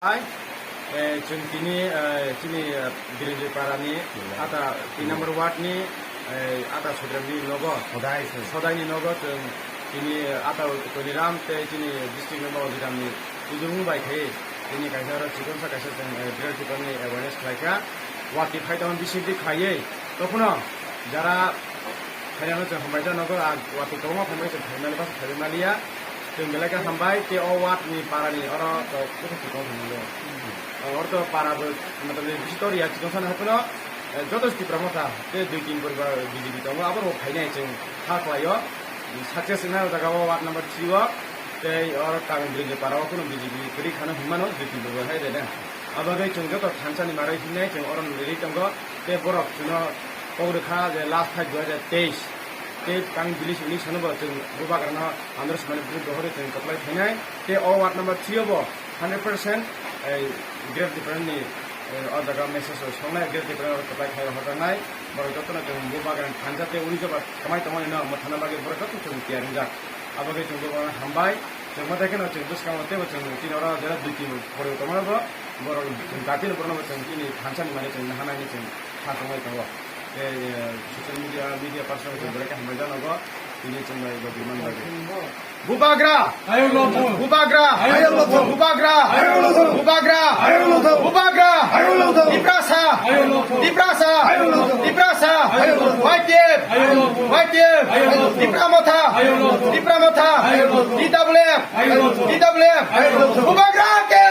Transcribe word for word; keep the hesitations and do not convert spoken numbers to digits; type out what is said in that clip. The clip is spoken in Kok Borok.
Hai, eh, chwng tini, eh, chini, eh, Birenjoi Parani, ata tin number ward ni, eh, ata Sodremni nogo, Sodai se. Sodai ni nogo chwng tini, eh, ata Toniram tei chini district member Ojiram ni ujung bai khai tini kaisa oro chikon sa kaisa chwng, eh, Birenjoi Parani awareness khlai kha. Wati phai tong bisi di khaiye, tokhuno jara khairano chwng hambai jano go, ah, wati kwbangma hambai chwng khaimani basa khaiwi maliya. Chwng belai khe hambai, tei o ward ni para ni oro to kuthu chikon hinwi. Oro to para bo, matlab, bisi tor ya chikon sana hapono, eh, joto Tipra Motha, tei dui tin poribar B J P tongo, abo bo phainai chwng kha khlaio. Success wngna o jaga o ward number three o, tei oro Kangbriji para o kuno B J P kwrwi khano hinmano, dui tin poribar hai rene. Abo bagwi chwng joto thansa ni manwi hinwi chwng oro rwi tongo, tei borok chwngno kok rwkha je last thai dui hajar teis. Tei tang village election bo chwng bubagrano andro swmani bwrwi dohorwi chwng kwplai phainai. Tei o ward number three o bo hundred percent, eh, Greater Tipraland ni, eh, o jaga message rok songnai, Greater Tipraland rok kwplai khai rok hojaknai. Borok jotono chwng bubagrani thansa tei uni joba kwmai tongmani no mwthangna bagwi borok joto chwng tiyar wngjak. Abo khe chwng bubagrano hambai. Chwng ma tei kheno chwng bwskango teibo chwng tini oro jera dui tin poribar tongmano bo borok chwng jatino borokno bo chwng tini thansa ni manwi chwng naharnani chwng kha tongwi tongo. Tei, eh, social media, media person rok chwng belai khe hambai jano bo tini chwng bai bo birman bagwi. Bubagra! Ayok lothong! Bubagra! Ayok lothong! Bubagra! Ayok lothong! Bubagra! Ayok lothong! Bubagra! Ayok lothong! Tiprasa! Ayok lothong! Tiprasa! Ayok lothong! Tiprasa! Ayok lothong! Y T F! Ayok lothong! Y T F! Ayok lothong! Tipra Motha! Ayok lothong! Tipra Motha! Ayok lothong! T W F! Ayok lothong! T W F! Ayok lothong! Bubagra ke!